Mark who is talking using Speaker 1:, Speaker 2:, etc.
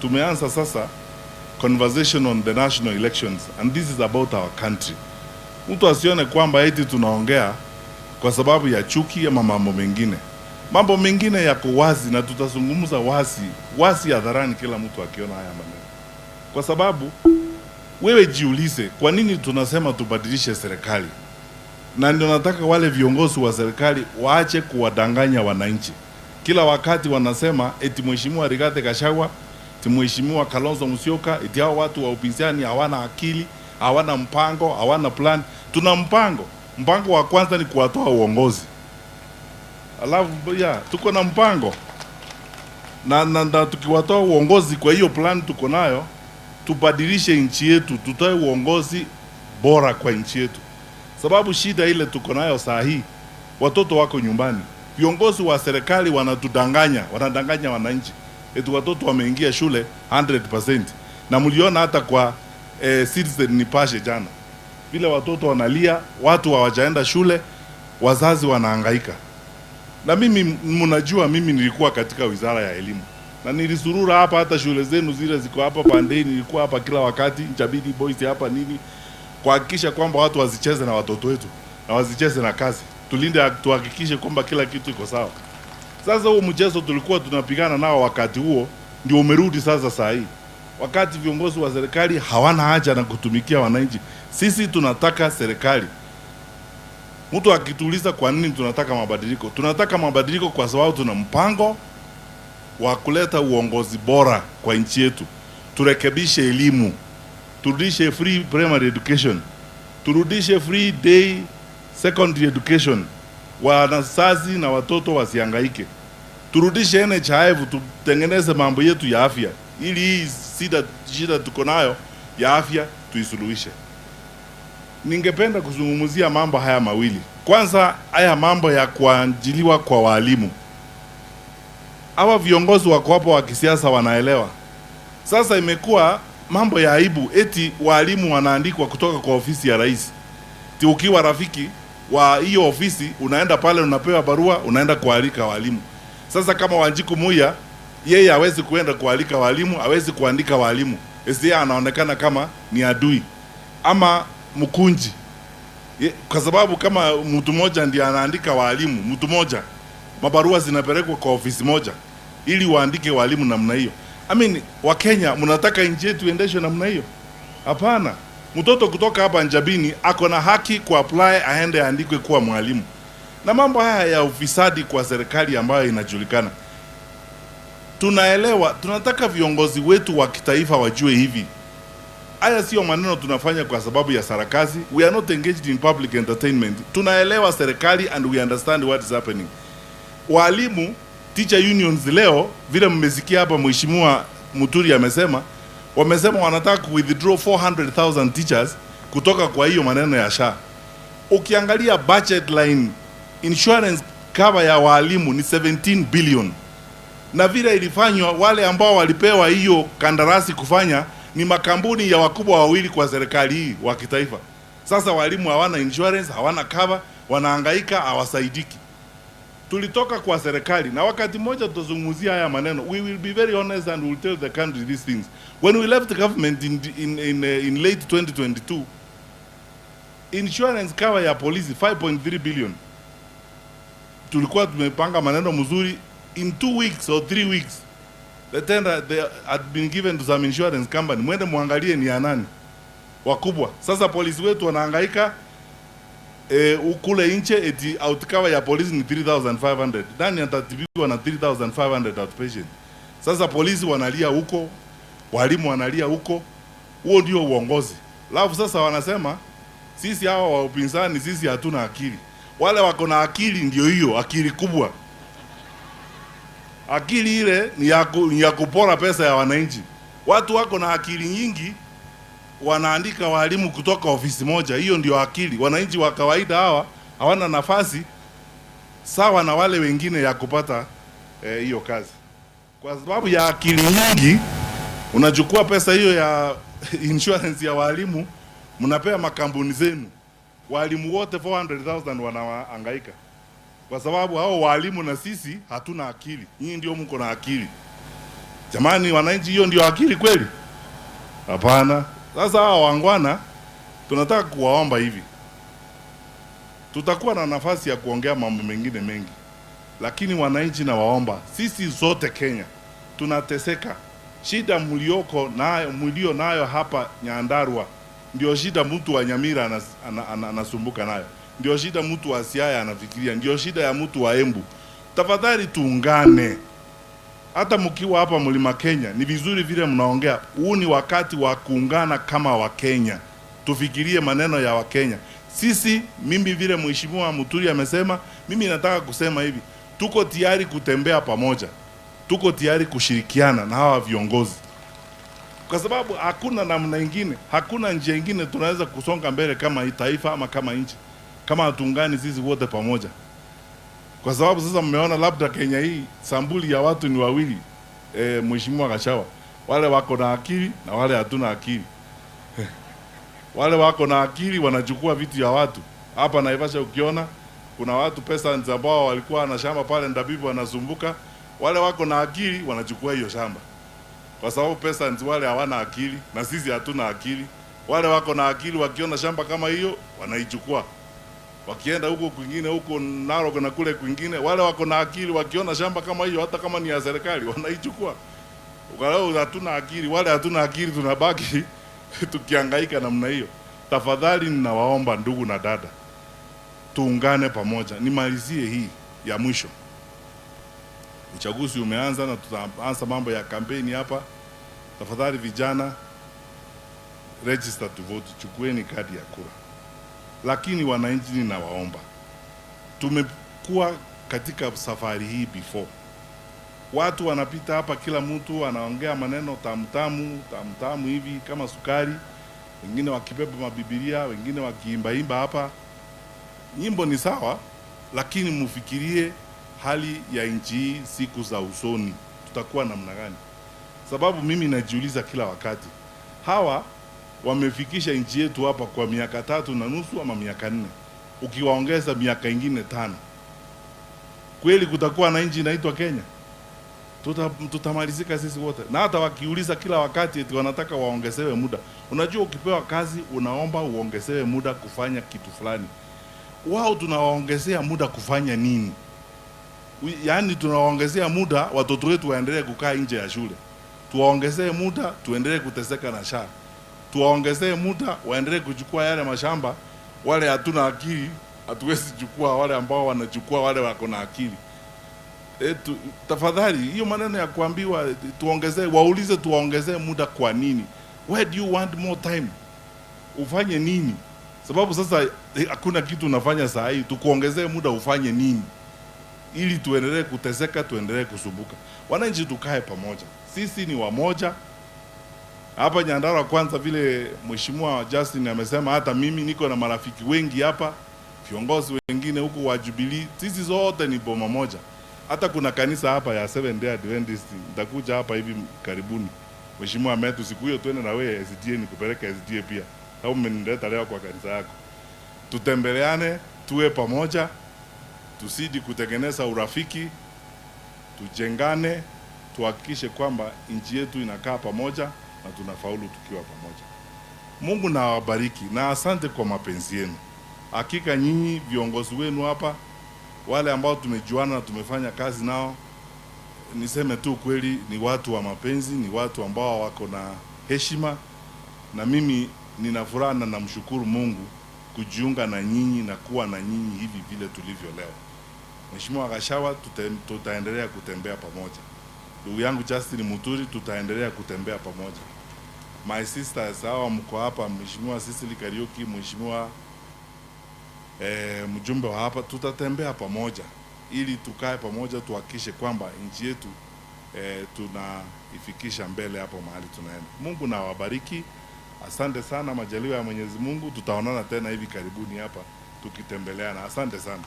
Speaker 1: Tumeanza sasa conversation on the national elections, and this is about our country. Mtu asione kwamba eti tunaongea kwa sababu ya chuki ama mambo mengine. Mambo mengine yako wazi na tutazungumza wazi wazi hadharani, kila mtu akiona haya maneno, kwa sababu wewe jiulize, kwa nini tunasema tubadilishe serikali? Na ndio nataka wale viongozi wa serikali waache kuwadanganya wananchi. Kila wakati wanasema eti Mheshimiwa Rigathi Gachagua, eti Mheshimiwa Kalonzo Musyoka, eti hao watu wa upinzani hawana akili, hawana mpango, hawana plan. Tuna mpango. Mpango wa kwanza ni kuwatoa uongozi, alafu ya tuko na mpango na tukiwatoa uongozi kwa hiyo plan tuko nayo, tubadilishe nchi yetu, tutoe uongozi bora kwa nchi yetu, sababu shida ile tuko nayo saa hii, watoto wako nyumbani, viongozi wa serikali wanatudanganya, wanadanganya wananchi eti watoto wameingia shule 100%, na mliona hata kwa Citizen Nipashe jana vile watoto wanalia, watu hawajaenda shule, wazazi wanahangaika. Na mimi mnajua, mimi nilikuwa katika wizara ya elimu na nilizurura hapa, hata shule zenu zile ziko hapa Pandei, nilikuwa hapa kila wakati, Njabini Boys hapa nini, kuhakikisha kwamba watu wasicheze na watoto wetu na wasicheze na kazi, tulinde, tuhakikishe kwamba kila kitu iko sawa. Sasa huo mchezo tulikuwa tunapigana nao wakati huo ndio umerudi sasa saa hii, wakati viongozi wa serikali hawana haja na kutumikia wananchi. Sisi tunataka serikali. Mtu akituuliza kwa nini tunataka mabadiliko, tunataka mabadiliko kwa sababu tuna mpango wa kuleta uongozi bora kwa nchi yetu. Turekebishe elimu, turudishe free primary education, turudishe free day secondary education, wazazi na watoto wasihangaike. Turudishe NHIF, tutengeneze mambo yetu ya afya, ili hii shida tuko nayo ya afya tuisuluhishe. Ningependa kuzungumzia mambo haya mawili. Kwanza, haya mambo ya kuajiriwa kwa walimu. Hawa viongozi wako hapo wa kisiasa wanaelewa. Sasa imekuwa mambo ya aibu, eti walimu wanaandikwa kutoka kwa ofisi ya rais. Eti ukiwa rafiki wa hiyo ofisi unaenda pale unapewa barua, unaenda kualika walimu. Sasa kama Wanjiku Muya, yeye hawezi kuenda kualika walimu, hawezi kuandika walimu, esi anaonekana kama ni adui ama mkunji. Kwa sababu kama mtu mmoja ndiye anaandika walimu, mtu mmoja, mabarua zinapelekwa kwa ofisi moja ili waandike walimu namna hiyo. I mean, Wakenya mnataka nchi yetu iendeshwe namna hiyo? Hapana. Mtoto kutoka hapa Njabini ako na haki ku apply aende aandikwe kuwa mwalimu. Na mambo haya ya ufisadi kwa serikali ambayo inajulikana, tunaelewa. Tunataka viongozi wetu wa kitaifa wajue hivi, haya sio maneno tunafanya kwa sababu ya sarakasi. We are not engaged in public entertainment. Tunaelewa serikali and we understand what is happening. Walimu, teacher unions leo, vile mmesikia hapa Mheshimiwa Muturi amesema, wamesema wanataka ku withdraw 400,000 teachers kutoka kwa hiyo maneno ya SHA. Ukiangalia budget line, insurance cover ya walimu ni 17 billion, na vile ilifanywa, wale ambao walipewa hiyo kandarasi kufanya ni makampuni ya wakubwa wawili kwa serikali hii wa kitaifa. Sasa walimu hawana insurance, hawana cover, wanahangaika, hawasaidiki. Tulitoka kwa serikali na wakati mmoja tutazungumzia haya maneno. We will be very honest and we will tell the country these things. When we left the government in late 2022, insurance cover ya polisi 5.3 billion, tulikuwa tumepanga maneno mzuri. In 2 weeks or 3 weeks, the tender they had been given to some insurance company. Mwende muangalie ni ya nani wakubwa. Sasa polisi wetu wanahangaika kule nje eti outcover ya polisi ni 3500. Nani atatibiwa na 3500 outpatient? Sasa polisi wanalia huko, walimu wanalia huko. Huo ndio uongozi. Alafu sasa wanasema sisi hawa wa upinzani, sisi hatuna akili. Wale wako na akili ndio hiyo akili kubwa. Akili ile ni ya kupora pesa ya wananchi. Watu wako na akili nyingi wanaandika walimu kutoka ofisi moja, hiyo ndio akili. Wananchi wa kawaida hawa hawana nafasi sawa na wale wengine ya kupata hiyo kazi. Kwa sababu ya akili nyingi, unachukua pesa hiyo ya insurance ya walimu, mnapea makampuni zenu. Walimu wote 400,000 wanahangaika kwa sababu hao walimu na sisi hatuna akili, nyinyi ndio mko na akili. Jamani wananchi, hiyo ndio akili kweli? Hapana. Sasa hawa wangwana tunataka kuwaomba hivi, tutakuwa na nafasi ya kuongea mambo mengine mengi, lakini wananchi nawaomba, sisi zote Kenya tunateseka. Shida mlioko nayo, mlio nayo hapa Nyandarua ndio shida mtu wa Nyamira anasumbuka nayo, ndio shida mtu wa Siaya anafikiria, ndio shida ya mtu wa Embu. Tafadhali tuungane. Hata mkiwa hapa Mlima Kenya ni vizuri vile mnaongea. Huu ni wakati wa kuungana kama Wakenya, tufikirie maneno ya Wakenya. Sisi, mimi vile Mheshimiwa Muturi amesema, mimi nataka kusema hivi, tuko tayari kutembea pamoja, tuko tayari kushirikiana na hawa viongozi, kwa sababu hakuna namna ingine, hakuna njia ingine tunaweza kusonga mbele kama taifa ama kama nchi kama hatuungani sisi wote pamoja. Kwa sababu sasa mmeona labda Kenya hii sambuli ya watu ni wawili, Mheshimiwa Gachagua, wale wako na akili na wale hatuna akili. Wale wako na akili wanachukua vitu ya watu. Hapa Naivasha ukiona kuna watu pesa ambao walikuwa na shamba pale Ndabibu wanasumbuka, wale wako na akili wanachukua hiyo shamba, kwa sababu pesa wale hawana akili na sisi hatuna akili. Wale wako na akili wakiona shamba kama hiyo wanaichukua, wakienda huko kwingine huko Narok na kule kwingine, wale wako na akili wakiona shamba kama hiyo, hata kama ni ya serikali wanaichukua. Kwa hatuna akili, wale hatuna akili tunabaki tukihangaika namna hiyo. Tafadhali ninawaomba ndugu na dada, tuungane pamoja. Nimalizie hii ya mwisho. Uchaguzi umeanza na tutaanza mambo ya kampeni hapa. Tafadhali vijana, register to vote, chukueni kadi ya kura. Lakini wananchi ninawaomba, tumekuwa katika safari hii before. Watu wanapita hapa, kila mtu anaongea maneno tamtamu tamtamu hivi kama sukari, wengine wakibeba mabibilia, wengine wakiimbaimba hapa. Nyimbo ni sawa, lakini mufikirie hali ya nchi hii siku za usoni, tutakuwa namna gani? Sababu mimi najiuliza kila wakati, hawa wamefikisha nchi yetu hapa kwa miaka 3.5 ama miaka 4, ukiwaongeza miaka ingine 5, kweli kutakuwa na nchi inaitwa Kenya? Tutamalizika sisi wote. Na hata wakiuliza kila wakati eti wanataka waongezewe muda. Unajua ukipewa kazi unaomba uongezewe muda kufanya kitu fulani. Wao tunawaongezea muda kufanya nini? Yaani tunawaongezea muda watoto wetu waendelee kukaa nje ya shule. Tuwaongezee muda tuendelee kuteseka na SHA. Tuwaongezee muda waendelee kuchukua yale mashamba. Wale hatuna akili hatuwezi chukua, wale ambao wanachukua wale wako na akili. Tafadhali hiyo maneno ya kuambiwa tuongezee, waulize tuwaongezee muda kwa nini? Why do you want more time? Ufanye nini? Sababu sasa hakuna kitu unafanya saa hii, tukuongezee muda ufanye nini? Ili tuendelee kuteseka, tuendelee kusumbuka. Wananchi tukae pamoja. Sisi ni wamoja. Hapa Nyandarua kwanza, vile Mheshimiwa Justin amesema, hata mimi niko na marafiki wengi hapa, viongozi wengine huko wa Jubilee, sisi zote ni boma moja. Hata kuna kanisa hapa ya Seventh Day Adventist, nitakuja hapa hivi karibuni. Mheshimiwa Metu, siku hiyo twende na wewe SDA, nikupeleka SDA pia. Au mmenileta leo kwa kanisa yako. Tutembeleane, tuwe pamoja, tusidi kutengeneza urafiki, tujengane, tuhakikishe kwamba nchi yetu inakaa pamoja na tunafaulu tukiwa pamoja. Mungu na awabariki na asante kwa mapenzi yenu. Hakika nyinyi viongozi wenu hapa, wale ambao tumejuana na tumefanya kazi nao, niseme tu kweli ni watu wa mapenzi, ni watu ambao wako na heshima, na mimi nina furaha na namshukuru Mungu kujiunga na nyinyi na kuwa na nyinyi hivi vile tulivyo leo. Mheshimiwa Gachagua, tutaendelea kutembea pamoja. Ndugu yangu Justin Muturi, tutaendelea kutembea pamoja. My sisters hawa mko hapa, Mheshimiwa Cecily Kariuki, Mheshimiwa mjumbe wa hapa, tutatembea pamoja ili tukae pamoja, tuhakikishe kwamba nchi yetu tunaifikisha mbele hapo mahali tunaenda. Mungu na awabariki. Asante sana, majaliwa ya Mwenyezi Mungu. Tutaonana tena hivi karibuni hapa tukitembeleana. Asante sana.